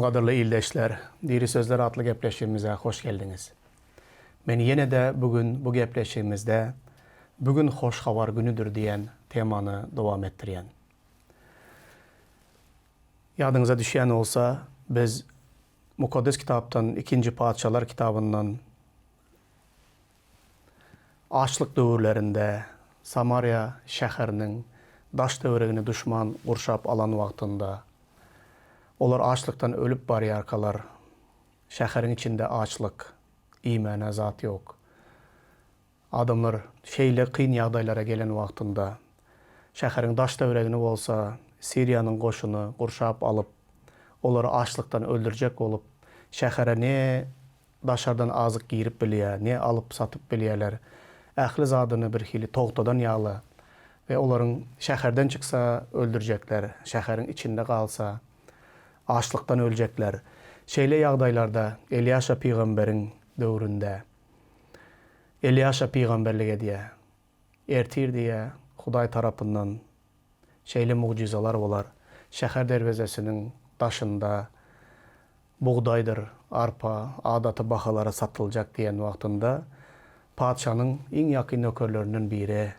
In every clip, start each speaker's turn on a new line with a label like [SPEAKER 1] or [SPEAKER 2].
[SPEAKER 1] Salam gadyrly ildeşler, Diri sözler atly gepleşigimize hoş geldiňiz. Men ýene-de bu gün bu gepleşigimizde Bu gün hoş habar günüdir diýen temany dowam etdirýän. Ýadyňyza düşýän bolsa, biz Mukaddes Kitapdan Ikinji Patyşalar kitabyndan Açlyk döwürlerinde Samariýa şäheriniň daş-töweregini duşman gurşap alan wagtynda, olar açlykdan ölüp barýarkalar, şäheriň içinde açlyk, iýmäne zat ýok. Adamlar şeýle kyn ýagdaýlara gelen wagtynda, şäheriň daş-töweregini bolsa Siriýanyň goşuny gurşap alyp, olary açlykdan öldürjek bolup, şähere ne daşardan azyk girip bilýär, ne alyp-satyp bilýärler. Ähli zadyny birhili togtadan ýaly we olaryň şäherden çyksa öldürjekler, şäheriň içinde galsa açlykdan öljekler. Şeýle ýagdaýlarda Elýaşa pygamberiň döwründe Elýaşa pygamberlik edýär. Ertir diýýär, Hudaý tarapyndan şeýle mugjyzalar bolar, şäher derwezesiniň daşynda bugdaýdyr arpa adaty bahalara satyljak diýen wagtynda patyşanyň iň ýakyn nökerlerinden biri,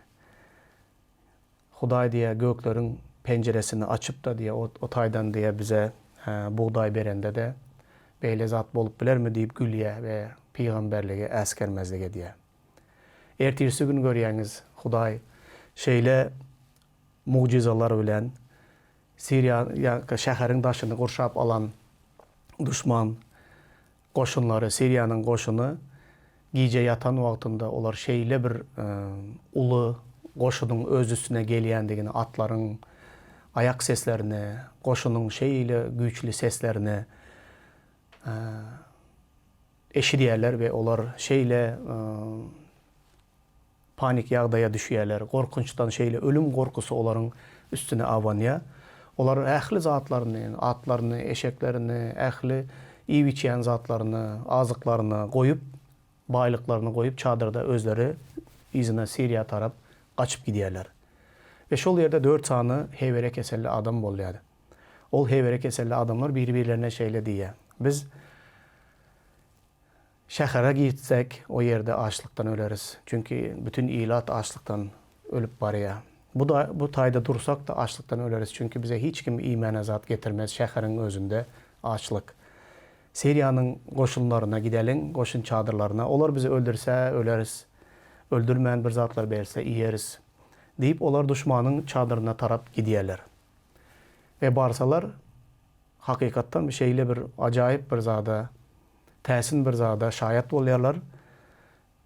[SPEAKER 1] Hudaý diýýär, gökleriň penjiresini açyp-da diýýär, o taýdan diýýär bize bugdaý berende-de beýle zat bolup bilermi diýip gülýär we pygamberligi äsgermezlik edýär. Ertirsi gün görýäňiz, Hudaý şeýle mugjyzalar bilen Siriýa ýa şäheriň daşyny gurşap alan duşman goşunlary, Siriýanyň goşuny gije ýatan wagtynda olar şeýle bir uly goşunyň öz üstüne gelýändigini, atlaryň aýak seslerini, goşunyň şeýle güýçli seslerini eşidýärler we olar şeýle Panik ýagdaýa düşýärler. Gorkunçdan şeýle ölüm gorkusy olaryň üstüne abanýar. Olar ähli zatlaryny, atlaryny, eşeklerini, ähli iýip-içýän zatlaryny, azyklaryny goýup, baýlyklaryny goýup çadyrda özleri yzyna Siriýa tarap gaçyp gidýärler. We şol ýerde dört sany heýwere keselli adam bolýar. Ol heýwere keselli adamlar biri-birlerine şeýle diýýär, Biz Şähere gitsek, o ýerde açlykdan öleris. Çünki bütin ilat açlykdan ölüp barýar. Bu da, bu taýda dursak-da açlykdan öleris. Çünki bize hiç kim iýmäne zat getirmez, şäheriň özünde açlyk. Siriýanyň goşunlaryna gideliň, goşun çadyrlaryna. Olar bizi öldürse, öleris. Öldürmän bir zatlar berse, iýeris. Diýip, olar duşmanyň çadyryna tarap gidýärler. We barsalar, hakykatdan şeýle bir ajaýyp bir zada Täsin bir zada şaýat bolýarlar.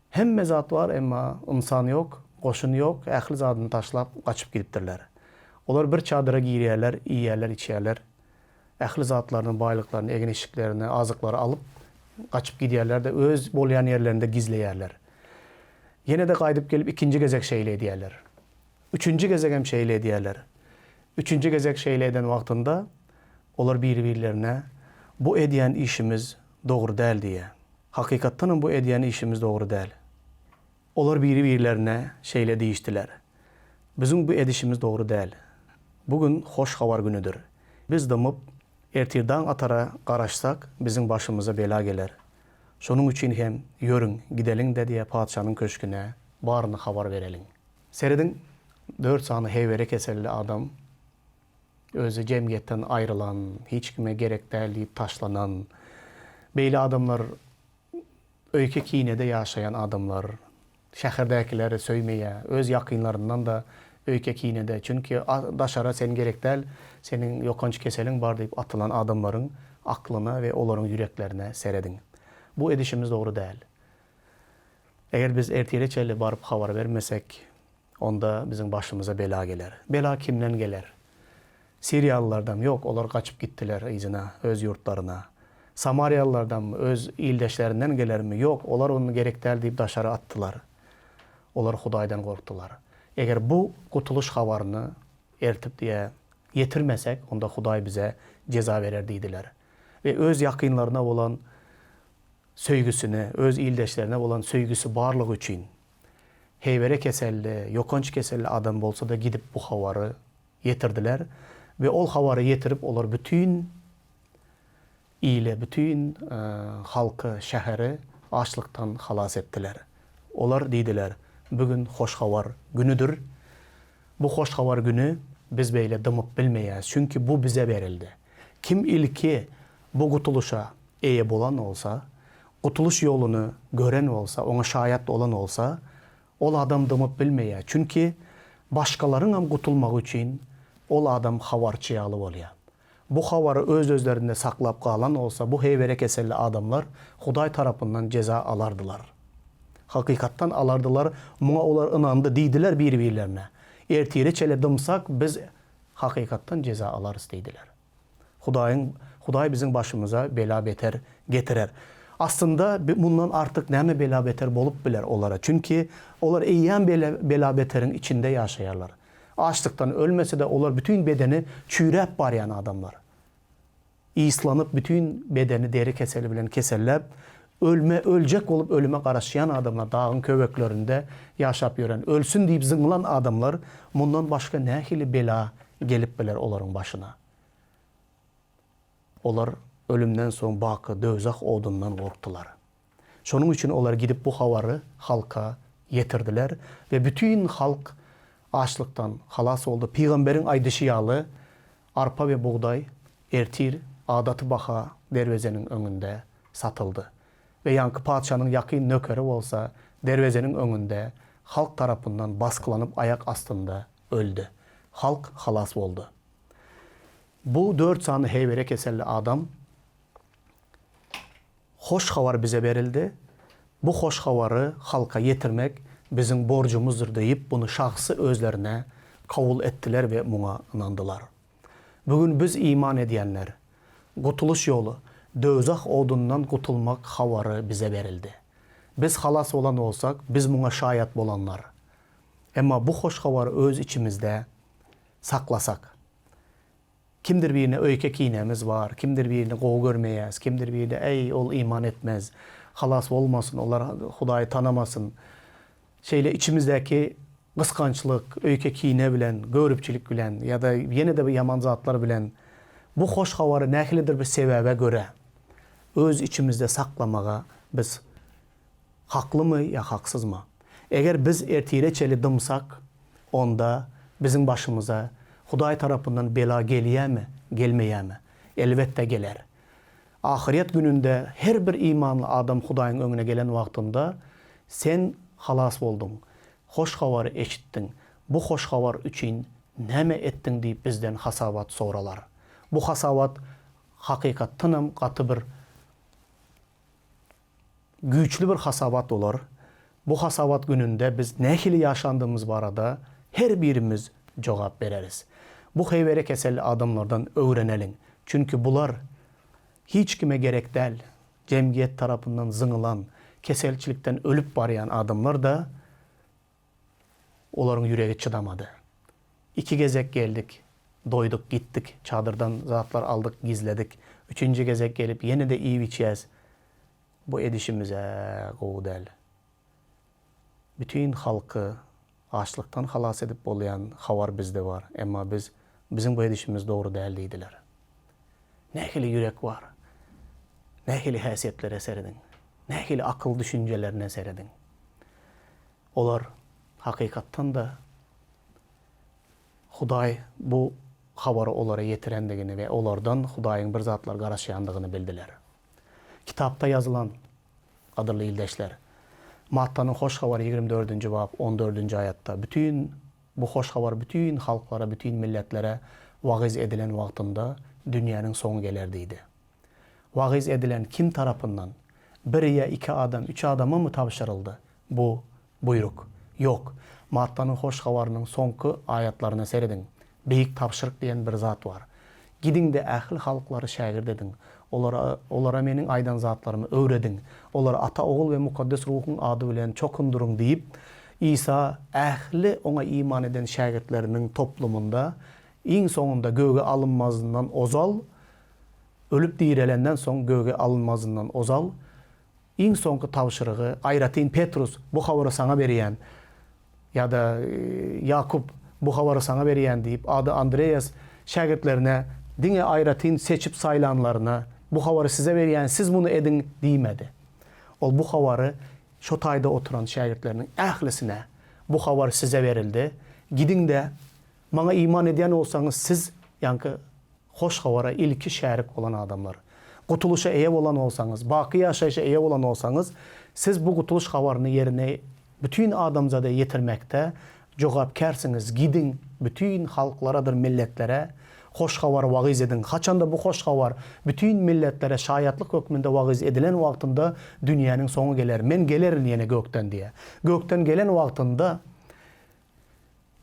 [SPEAKER 1] Hemme zat bar, emma ynsan ýok, goşun ýok, ähli zadyny taşlap gaçyp gidipdirler. Olar bir çadyra girýärler, iýýärler, içýärler. Ähli zatlaryny, baýlyklaryny, egin-eşiklerini, azyklary alyp gaçyp gidýärler-de, öz bolýan ýerlerinde gizleýärler. Ýene-de gaýdyp gelip ikinji gezek şeýle edýärler. Üçünji gezegem şeýle edýärler. Üçünji gezek şeýle eden wagtynda olar biri-birlerine, Bu edýän işimiz dogry däl diýýär. Hakykatdanam bu edýän işimiz dogry däl. Olar biri-birlerine şeýle diýişdiler, Biziň bu edişimiz dogry däl. Bu gün hoş habar günüdir. Biz dymyp, ertir daň atara garaşsak, biziň başymyza bela geler. Şonuň üçin hem, ýörüň, gideliň-de diýýär, patyşanyň köşgüne baryny habar bereliň. Serediň, dört sany heýwere keselli adam, özi jemgyýetden aýrylan, hiç kime gerek däl diýip taşlanan, beýle adamlar öýke-kinede ýaşaýan adamlar, şäherdäkileri söýmeýär, öz ýakynlaryndan-da öýke-kinede, çünki daşara sen gerek däl, seniň ýokanç keseliň bar diýip atylan adamlaryň aklyna we olaryň ýüreklerine serediň. Bu edişimiz dogry däl. Eger biz ertire çenli baryp habar bermesek, onda biziň başymyza bela geler. Bela kimden geler? Siriýalylardanmy? Ýok, olar gaçyp gitdiler yzyna, öz ýurtlaryna. Samariýalylardanmy? Öz ildeşlerinden gelermi? Ýok, olar ony gerek däl diýip daşary atdylar. Olar Hudaýdan gorkdular. Eger bu gutulyş habaryny ertip diýe ýetirmesek, onda Hudaý bize jeza berer diýdiler. We öz ýakynlaryna bolan söýgüsine, öz ildeşlerine bolan söýgüsi barlygy üçin, heýwere keselli, ýokanç keselli adam bolsa-da gidip bu habary ýetirdiler we ol habary ýetirip olar bütin. Ile bütin halky, şäheri açlykdan halas etdiler. Olar diýdiler, Bu gün hoş habar günüdir. Bu hoş habar güni biz beýle dymyp bilmeýäs, çünki bu bize berildi. Kim ilki bu gutulyşa eýe bolan bolsa, gutulyş ýoluny gören bolsa, oňa şaýat bolan bolsa, ol adam dymyp bilmeýär, çünki başgalaryňam gutulmagy üçin ol adam habarçy ýaly bolýar. Bu habary öz-özlerinde saklap galan bolsa, bu heýwere keselli adamlar Hudaý tarapyndan jeza alardylar. Hakykatdan alardylar, muňa olar ynandy, diýdiler bir-birlerine. Ertire çenli dymsak, biz hakykatdan jeza alarys diýdiler. Hudaýyň, Hudaý biziň başymyza bela-beter getirer. Aslynda, mundan artyk näme bela-beter bolup biler olara? Çünki olar eýýäm bela-beteriň içinde ýaşaýarlar. Açlykdan ölmese-de olar bütin bedeni çüýräp barýan adamlar. Yslanyp bütin bedeni deri keseli bilen keselläp, ölme, öljek bolup ölüme garaşýan adamlar, dagyň köweklerinde ýaşap ýören, ölsün diýip zyňylan adamlar mundan başga nähili bela gelip biler olaryň başyna? Olar ölümden soň baky döwzah odundan gorkdular. Şonuň üçin olar gidip bu habary halka ýetirdiler we bütin halk açlykdan halas boldy. Pygamberiň aýdyşy ýaly, arpa we bugdaý ertir adaty baha derwezeniň öňünde satyldy. We ýaňky patyşanyň ýakyn nökeri bolsa derwezeniň öňünde halk tarapyndan basgylanyp aýak astynda öldi. Halk halas boldy. Bu dört sany heýwere keselli adam Hoş habar bize berildi. Bu hoş habary halka ýetirmek biziň borjumyzdyr diýip, muny şahsy özlerine kabul etdiler we muňa ynandylar. Bu gün biz iman edýänler, gutulyş ýoly, döwzah odundan gutulmak habary bize berildi. Biz halas bolan bolsak, biz muňa şaýat bolanlar. Emma bu hoş habary öz içimizde saklasak, Kimdir birine öýke-kinemiz bar, kimdir birini gowy görmeýäs, kimdir birine äý, ol iman etmez, halas bolmasyn, olar Hudaýy tanamasyn. Şeýle içimizdäki gysgançlyk, öýke-kine bilen, göripçilik bilen ýa-da ýene-de bir ýaman zatlar bilen bu hoş habary nähilidir bir sebäbe görä öz içimizde saklamaga biz Haklymy ýa haksyzmy? Eger biz ertire çenli dymsak, onda biziň başymyza Hudaý tarapyndan bela gelýärmi, gelmeýärmi? Elbetde geler. Ahyret gününde her bir imanly adam Hudaýyň öňüne gelen wagtynda, Sen halas bolduň, hoş habary eşitdiň, bu hoş habar üçin näme etdiň diýip bizden hasabat soralar. Bu hasabat hakykatdanam gaty bir Güýçli bir hasabat bolar. Bu hasabat gününde biz nähili ýaşandygymyz barada her birimiz jogap bereris. Bu heýwere keselli adamlardan öwreneliň. Çünki bular hiç kime gerek däl, jemgyýet tarapyndan zyňylan, keselçilikden ölüp barýan adamlar-da Olaryň ýüregi çydamady. Iki gezek geldik, doýduk, gitdik, çadyrdan zatlar aldyk, gizledik. Üçünji gezek gelip ýene-de iýip-içýäs. Bu edişimiz-ä gowy däl. Bütin halky açlykdan halas edip bolýan habar bizde bar, emma biz, biziň bu edişimiz dogry däl diýdiler. Nähili ýürek bar? Nähili häsiýetlere serediň? Nähili akyl düşünjelerine serediň? Olar, hakykatdan-da, Hudaý bu habary olara ýetirendigini we olardan Hudaýyň bir zatlar garaşýandygyny bildiler. Kitapda ýazylan, gadyrly ildeşler, Mattanyň Hoş Habary 24-nji bap 14-nji aýatda bütin bu Hoş Habar bütin halklara, bütin milletlere wagyz edilen wagtynda dünýäniň soňy geler diýdi. Wagyz edilen kim tarapyndan? Bir ýa iki adam, üç adamamy tabşyryldy bu buýruk? Ýok. Mattanyň Hoş Habarynyň soňky aýatlaryna serediň. Beýik tabşyryk diýen bir zat bar. Gidiň-de, ähli halklary şägirt ediň. Olara, olara Meniň aýdan zatlarymy öwrediň. Olary Ata, Ogul we Mukaddes Ruhuň ady bilen çokundyryň diýip, Isa ähli Oňa iman eden şägirtleriniň toplumynda iň soňunda göge alynmazyndan ozal Ölüp direlenden soň göge alynmazyndan ozal, iň soňky tabşyrygy, aýratyn Petrus, bu habary saňa berýän, ýa-da Ýakup, bu habary saňa berýän diýip, ady Andreas şägirtlerine diňe aýratyn seçip saýlanlaryna Bu habary size berýän, siz muny ediň diýmedi. Ol bu habary şo taýda oturan şägirtleriniň ählisine, Bu habar size berildi. Gidiň-de, Maňa iman edýän bolsaňyz, siz, ýaňky Hoş Habara ilki şärik bolan adamlar. Gutulyşa eýe bolan bolsaňyz, baky ýaşaýşa eýe bolan bolsaňyz, siz bu Gutulyş Habaryny ýerine bütin adamzada ýetirmekde jogapkärsiňiz. Gidiň, bütin halklaradyr milletlere Hoş Habary wagyz ediň. Haçanda bu Hoş Habar bütin milletlere şaýatlyk hökmünde wagyz edilen wagtynda dünýäniň soňy geler. Men gelerin ýene gökden diýýär. Gökden gelen wagtynda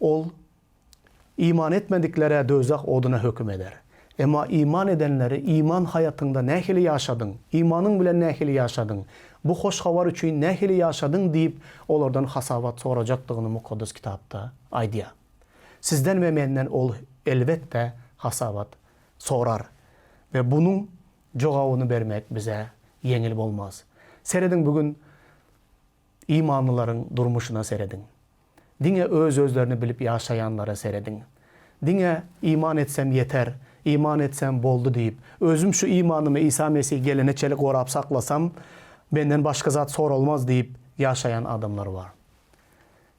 [SPEAKER 1] Ol iman etmediklere döwzah oduna höküm eder. Emma iman edenleri iman haýatyňda nähili ýaşadyň, imanyň bilen nähili ýaşadyň, bu hoş habar üçin nähili ýaşadyň diýip olardan hasabat sorajakdygyny Mukaddes Kitapda aýdýar. Sizden we menden ol elbetde hasabat sorar we bunuň jogabyny bermek bize ýeňil bolmaz. Serediň bu gün Imanlylaryň durmuşyna serediň. Diňe öz-özlerini bilip ýaşaýanlara serediň. Diňe iman etsem ýeter, iman etsem boldy diýip, özüm şu imanymy Isa Mesih gelene çeli gorap saklasam, menden başga zat soralmaz diýip ýaşaýan adamlar bar.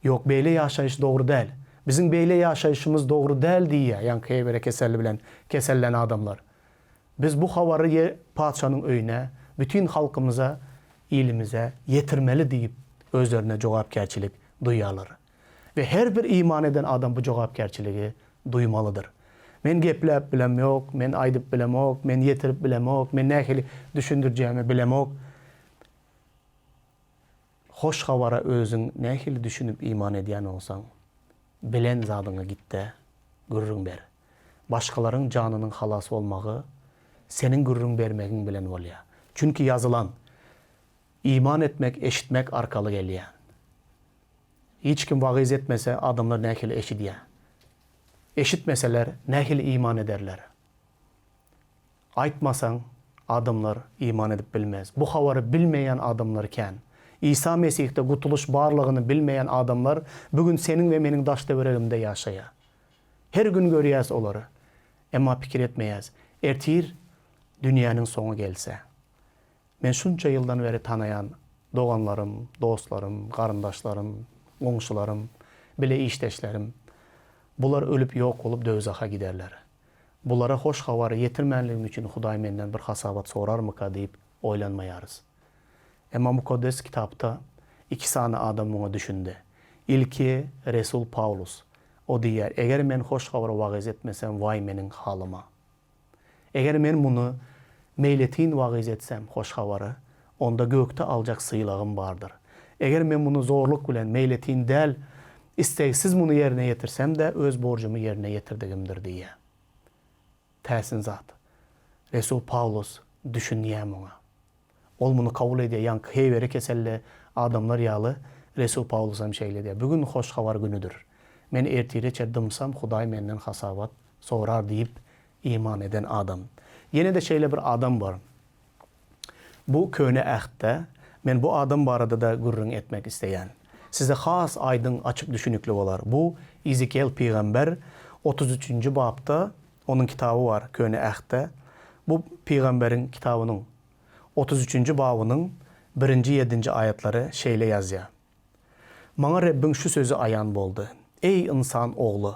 [SPEAKER 1] Ýok, beýle ýaşaýyş dogry däl. Biziň beýle ýaşaýşymyz dogry däl diýýär ýaňky heýwere keselli bilen kesellän adamlar. Biz bu habary ýe patyşanyň öýüne, bütin halkymyza, ilimize ýetirmeli diýip, özlerine jogapkärçilik duýýarlar. We her bir iman eden adam bu jogapkärçiligi duýmalydyr. Men gepläp bilemok, men aýdyp bilemok, men ýetirip bilemok, men nähili düşündirjegimi bilemok. Hoş habara özüň nähili düşünip iman edýän bolsaň, bilen zadyňy git-de, gürrüň ber. Başgalaryň janynyň halas bolmagy seniň gürrüň bermegiň bilen bolýar. Çünki ýazylan, Iman etmek eşitmek arkaly gelýär. Hiç kim wagyz etmese, adamlar nähili eşidýär? Eşitmeseler, nähili iman ederler? Aýtmasaň, adamlar iman edip bilmez. Bu habary bilmeýän adamlar kän. Isa Mesihde gutulyş barlygyny bilmeýän adamlar bu gün seniň we meniň daş-töweregimde ýaşaýar. Her gün görýäs olary. Emma pikir etmeýäs. Ertir dünýäniň soňy gelse. Men şunça ýyldan beri tanaýan doganlarym, dostlarym, garyndaşlarym, goňşularym, bile işdeşlerim, bular ölüp ýok bolup döwzaha giderler. Bulara hoş habary ýetirmänligim üçin Hudaý menden bir hasabat sorarmyka diýip oýlanmaýarys. Emma Mukaddes Kitapda iki sany adam muňa düşündi. Ilki resul Pawlus. O diýýär, Eger men hoş habary wagyz etmesem, waý meniň halyma! Eger men muny meýletin wagyz etsem, hoş habary, onda gökde aljak sylagym bardyr. Eger men muny zorluk bilen, meýletin däl, istegsiz muny ýerine ýetirsem-de, öz borjumy ýerine ýetirdigimdir diýýär. Täsin zat. Resul Pawlus düşünýär muňa. Ol muny kabul edýär, ýaňky heýwere keselli adamlar ýaly resul Pawlus hem şeýle edýär, Bu gün hoş habar günüdir. Men ertireçe dymsam, Hudaý menden hasabat sorar diýip iman eden adam. Ýene-de şeýle bir adam bar. Bu Köne Ähtde, men bu adam barada-da gürrüň etmek isleýän. Size has aýdyň, açyk düşünikli bolar. Bu Izikiýel pygamber 33-nji bapda Onuň kitaby bar Köne Ähtde. Bu pygamberiň kitabynyň 33-nji babynyň birinji ýedinji aýatlary şeýle ýazýar, Maňa Rebbiň şu sözi aýan boldy, Eý, ynsan ogly!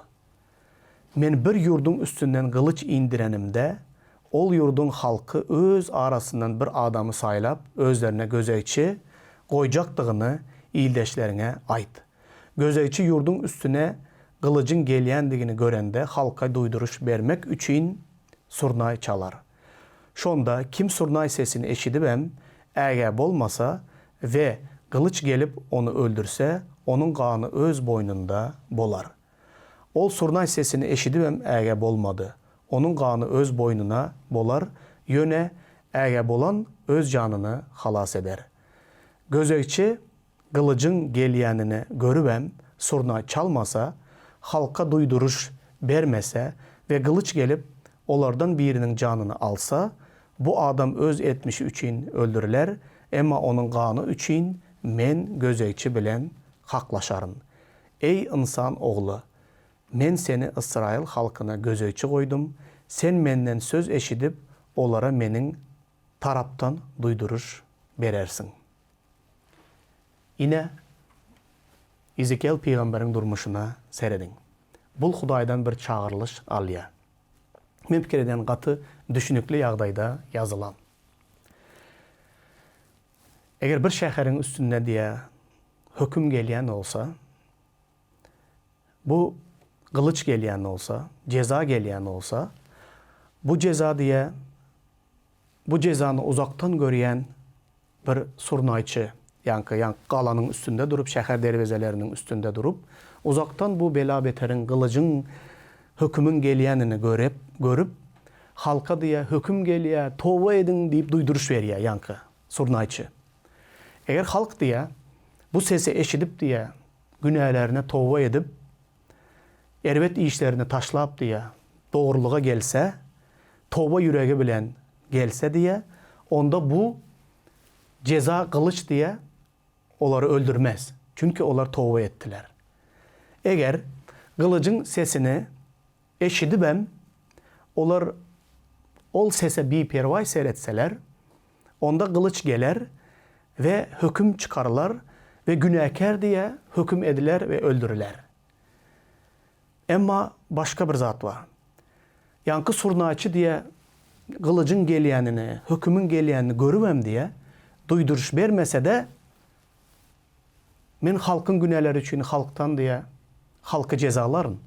[SPEAKER 1] Men bir ýurduň üstünden gylyç indirenimde, ol ýurduň halky öz arasyndan bir adamy saýlap, özlerine gözegçi goýjakdygyny ildeşleriňe aýt. Gözegçi ýurduň üstüne gylyjyň gelýändigini görende halka duýduryş bermek üçin surnaý çalar. Şonda kim surnaý sesini eşidibem ägä bolmasa we gylyç gelip ony öldürse, onuň gany öz boýnunda bolar. Ol surnaý sesini eşidibem ägä bolmady. Onuň gany öz boýnuna bolar, ýöne ägä bolan öz janyny halas eder. Gözegçi gylyjyň gelýänini görübem surnaý çalmasa, halka duýduryş bermese we gylyç gelip, olardan biriniň janyny alsa, bu adam öz etmişi üçin öldüriler, emma onuň gany üçin Men gözegçi bilen haklaşaryn. Eý, ynsan ogly, Men seni ysraýyl halkyna gözegçi goýdum, sen Menden söz eşidip, olara Meniň. tarapdan duýduryş berersiň. Ine, Ezekiýel pygamberiň durmuşyna serediň. Bul Hudaýdan bir çagyrylyş alýar. Men pikir edýän gaty düşünikli ýagdaýda ýazylan. Eger bir şäheriň üstünde diýä höküm gelýän bolsa, bu gylyç gelýän bolsa, jeza gelýän bolsa, bu jeza diýä bu jezany uzakdan görýän bir surnaýçy, ýaňky ýaňky galanyň üstünde durup, şäher derwezeleriniň üstünde durup, uzakdan bu bela-beteriň, gylyjyň, hökümiň gelýänini görüp, görüp, halka diýýär, höküm gelýär, toba ediň diýip duýduryş berýär ýaňky surnaýçy. Eger halk diýýär, bu sesi eşidip diýýär, günälerine toba edip, erbet işlerini taşlap diýýär, dogrulyga gelse, toba ýüregi bilen gelse diýýär, onda bu jeza gylyç diýýär, olary öldürmez. Çünki olar toba etdiler. Eger gylyjyň sesini eşidibem, olar ol sese biperwaý seretseler, onda gylyç geler we höküm çykarylar we günäkär diýe höküm ediler we öldüriler. Emma başga bir zat bar. Ýaňky surnaýçy diýe gylyjyň gelýänini, hökümiň gelýänini görübem diýe, duýduryş bermese-de, Men halkyň günäleri üçin halkdan diýe, halky jezalaryn.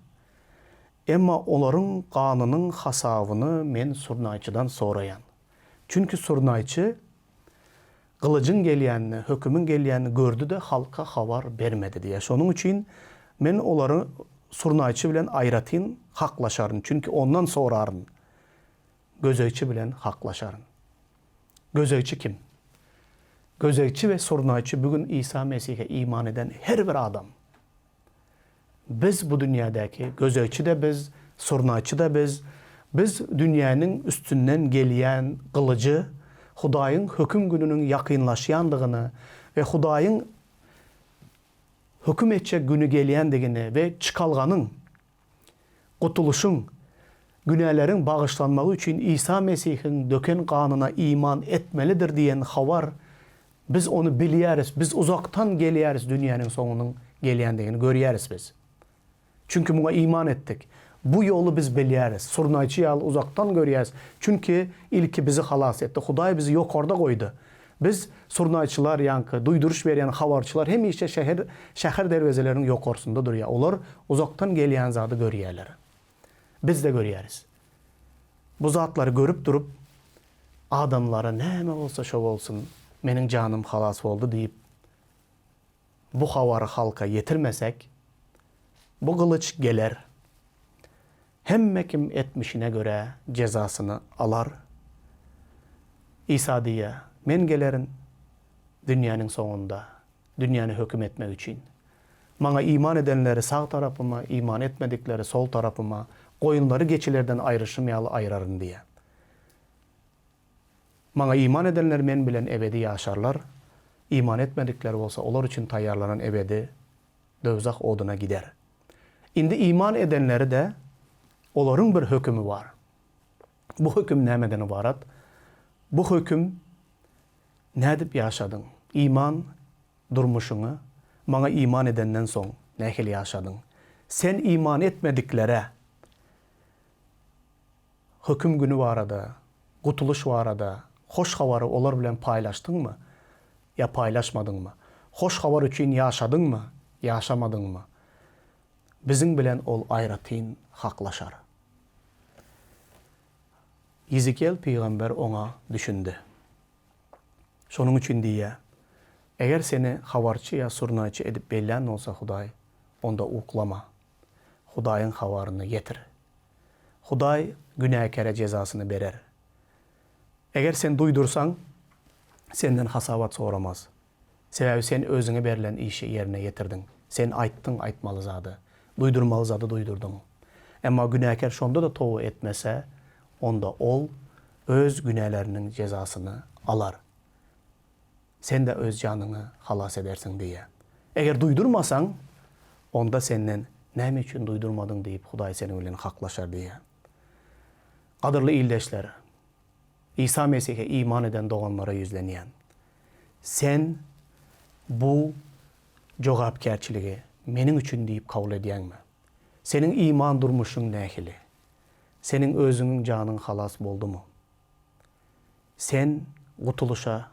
[SPEAKER 1] Emma olaryň ganynyň hasabyny men surnaýçydan soraýan. Çünki surnaýçy Gylyjyň gelýänini, hökümiň gelýänini gördi-de, halka habar bermedi diýýär. Şonuň üçin men olary surnaýçy bilen aýratyn haklaşaryn, çünki ondan soraryn. Gözegçi bilen haklaşaryn. Gözegçi kim? Gözegçi we surnaýçy bu gün Isa Mesihe iman eden her bir adam. Biz bu dünýädäki gözegçi-de biz, surnaýçy-da biz. Biz dünýäniň üstünden gelýän gylyjy, Hudaýyň höküm gününiň ýakynlaşýandygyny we Hudaýyň höküm etjek güni gelýändigini we çykalganyň, gutulyşyň, günäleriň bagyşlanmagy üçin Isa Mesihiň döken ganyna iman etmelidir diýen habar Biz ony bilýäris, biz uzakdan gelýäris dünýäniň soňunyň gelýändigini görýäris biz. Çünki muňa iman etdik. Bu ýoly biz bilýäris. Surnaýçy ýaly uzakdan görýäris. Çünki ilki bizi halas etdi. Hudaý bizi ýokarda goýdy. Biz surnaýçylar ýaňky duýduryş berýän habarçylar hemişe şäher şäher derwezeleriniň ýokarsynda durýar. Olar uzakdan gelýän zady görýärler. Biz-de görýäris. Bu zatlary görüp durup, adamlara näme bolsa şo bolsun, meniň janym halas boldy diýip, bu habary halka ýetirmesek, bu gylyç geler, hemme kim etmişine görä jezasyny alar. Isa diýýär, Men gelerin dünýäniň soňunda. Dünýäni höküm etmek üçin. Maňa iman edenleri sag tarapyma, iman etmedikleri sol tarapyma, goýunlary geçilerden aýryşym ýaly aýraryn diýýär. Maňa iman edenler men bilen ebedi ýaşarlar, iman etmedikler bolsa olar üçin taýýarlanan ebedi döwzah oduna gider. Indi iman edenleri-de olaryň bir hökümi bar. Bu höküm nämeden ybarat? Bu höküm Nädip ýaşadyň? Iman durmuşyňy Maňa iman edenden soň nähili ýaşadyň? Sen iman etmediklere Höküm güni barada, gutulyş barada hoş habary olar bilen paýlaşdyňmy ýa paýlaşmadyňmy? Hoş habar üçin ýaşadyňmy, ýaşamadyňmy? Biziň bilen ol aýratyn haklaşar. Ýezekiýel pygamber oňa düşündi. Şonuň üçin diýýär, Eger seni habarçy ýa surnaýçy edip bellän bolsa Hudaý, onda uklama. Hudaýyň habaryny ýetir. Hudaý günäkäre jezasyny berer. Eger sen duýdursaň, senden hasabat soramaz. Sebäbi sen özüňe berlen işi ýerine ýetirdiň. Sen aýtdyň aýtmaly zady. Duýdurmaly zady duýdurdyň. Emma günäkär şonda-da toba etmese, onda ol öz günäleriniň jezasyny alar. Sen-de öz janyňy halas edersiň diýýär. Eger duýdurmasaň, onda senden näme üçin duýdurmadyň diýip Hudaý seniň bilen haklaşar diýýär. Gadyrly ildeşler! Isa Mesihe iman eden doganlara ýüzlenýän. Sen bu jogapkärçiligi meniň üçin diýip kabul edýäňmi? Seniň iman durmuşyň nähili? Seniň özüňiň janyň halas boldumy? Sen gutulyşa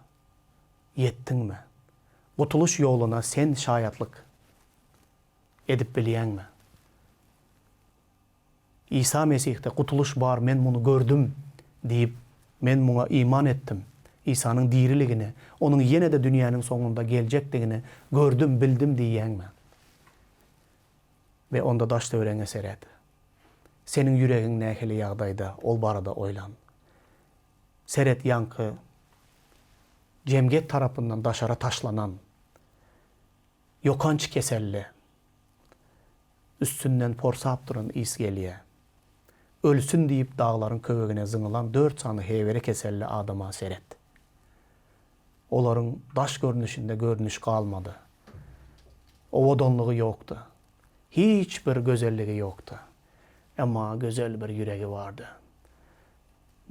[SPEAKER 1] ýetdiňmi? Gutulyş ýoluna sen şaýatlyk edip bilýäňmi? Isa Mesihde gutulyş bar, men muny gördüm diýip, men muňa iman etdim. Isanyň diriligini, Onuň ýene-de dünýäniň soňunda geljekdigini gördüm, bildim diýýäňmi? We onda daş-töweregiňe seret. Seniň ýüregiň nähili ýagdaýda, ol barada oýlan. Seret ýaňky jemgyýet tarapyndan daşara taşlanan, ýokanç keselli, üstünden porsap duran ys gelýä. Ölsün diýip daglaryň köwegine zyňylan dört sany hebere keselli adama seret. Olaryň daş görnüşinde görnüş galmady. Owadanlygy ýokdy. Hiç bir gözelligi ýokdy. Emma gözel bir ýüregi bardy.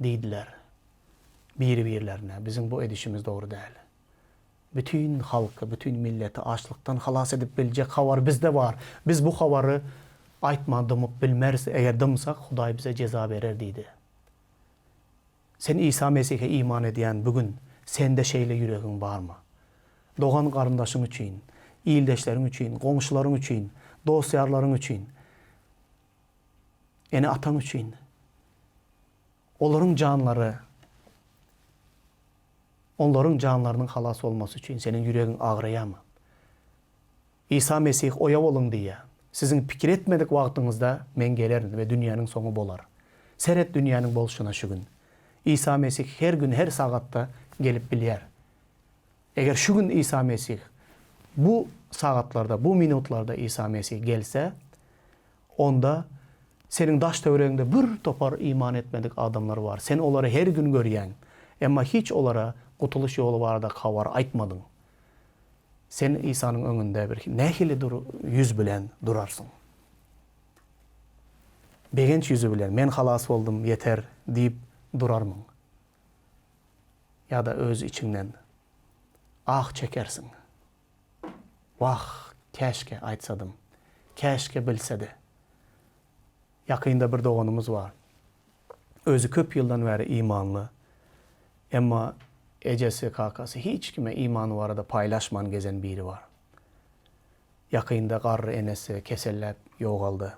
[SPEAKER 1] Diýdiler. Biri-birlerine, Biziň bu edişimiz dogry däl. Bütin halky, bütin milleti açlykdan halas edip biljek habar bizde bar. Biz bu habary aýtman dymyp bilmeris. Eger dymsak, Hudaý bize jeza berer diýdi. Sen Isa Mesihe iman edýän bu gün sende şeýle ýüregiň barmy? Dogan-garyndaşyň üçin, ildeşleriň üçin, goňşularyň üçin, dost-ýarlaryň üçin, ene-ataň üçin, olaryň janlary, onlaryň janlarynyň halas bolmasy üçin seniň ýüregiň agraýarmy? Isa Mesih oýa boluň diýýär. Siziň pikir etmedik wagtyňyzda Men gelerin we dünýäniň soňy bolar. Seret dünýäniň bolşuna şu gün. Isa Mesih her gün her sagatda gelip bilýär. Eger şu gün Isa Mesih bu sagatlarda bu minutlarda Isa Mesih gelse, onda seniň daş töweregiňde bir topar iman etmedik adamlar bar. Sen olary her gün görýäň. Emma hiç olara gutulyş ýoly barada habar aýtmadyň. Sen Isanyň öňünde bir nähili dur ýüz bilen durarsyň? Begenç ýüzi bilen, Men halas boldum, ýeter diýip durarmyň? Ýa-da öz içiňden ah çekersiň? Wah, käşgä aýtsadym, käşgä bilsedi. Ýakynda bir doganymyz bar. Özi köp ýyldan bäri imanly. Emma ejesi, kakasy hiç kime imany barada paýlaşman gezen biri bar. Ýakynda garry enesi keselläp ýogaldy.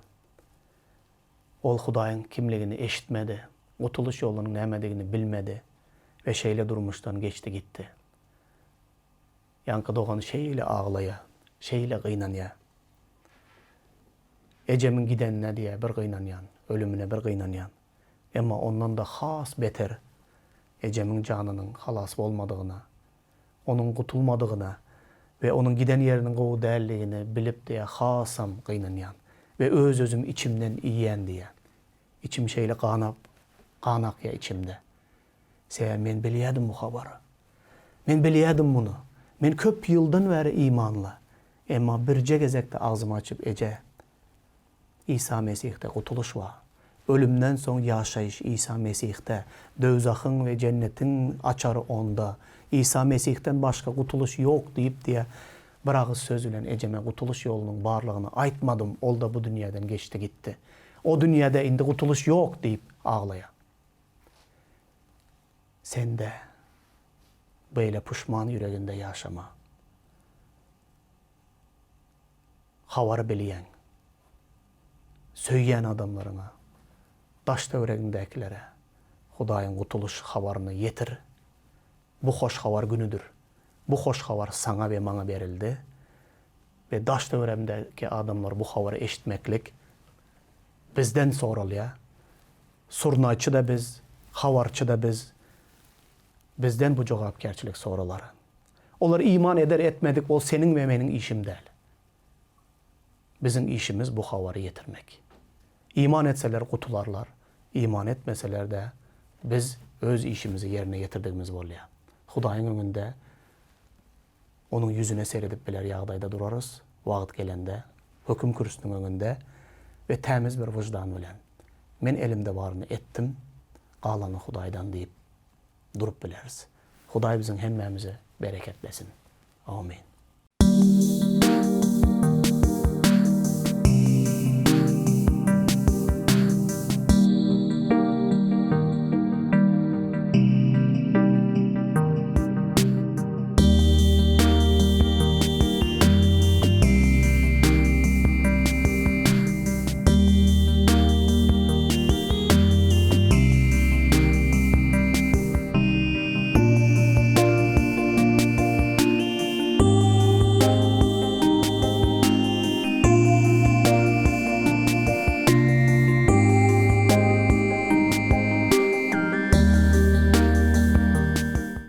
[SPEAKER 1] Ol Hudaýyň kimligini eşitmedi, gutulyş ýolunyň nämedigini bilmedi we şeýle durmuşdan geçdi gitdi. Ýaňky dogan şeýle aglaýa, şeýle gynanýa. Ejemiň gidenine diýýä bir gynanýan, ölümine bir gynanýan. Emma ondan-da has beter ejemiň janynyň halas bolmadygyna, onuň gutulmadygyna we onuň giden ýeriniň gowy däldigini bilip diýýä hasam gynanýan we öz-özüm içimden iýýän diýýä. Içim şeýle ganap, gan akýa içimde. Sebäbi men bilýädim bu habary. Men bilýädim muny. Men köp ýyldan bäri imanly. Emma birje gezek-de agzymy açyp Eje, Isa Mesihde gutulyş bar. Ölümden soň ýaşaýyş Isa Mesihde. Döwzahyň we jennetiň açary Onda. Isa Mesihden başga gutulyş ýok diýip diýe bir agyz söz bilen ejeme gutulyş ýolunyň barlygyny aýtmadym, ol-da bu dünýäden geçdi gitdi. O dünýäde indi gutulyş ýok diýip aglaýar. Sen-de beýle puşman ýüreginde ýaşama. Habary bilýäň. Söýýän adamlaryňa, daş-töweregiňdäkilere Hudaýyň gutulyş habaryny ýetir. Bu hoş habar günüdir. Bu hoş habar saňa we maňa berildi we daş-töweregimdäki adamlar bu habary eşitmeklik bizden soralýar. Surnaýçy-da biz, habarçy-da biz. Bizden bu jogapkärçilik soralar. Olar iman eder etmedik ol seniň we meniň işim däl. Biziň işimiz bu habary ýetirmek. Iman etseler gutularlar, iman etmeseler-de biz öz işimizi ýerine ýetirdigimiz bolýar. Hudaýyň öňünde Onuň ýüzüne seredip biler ýagdaýda durarys, wagt gelende, höküm kürsüsiniň öňünde we tämiz bir wyždan bilen, Men elimde baryny etdim, galany Hudaýdan diýip. durup bileris. Hudaý biziň hemmämizi bereketlesin. Amin.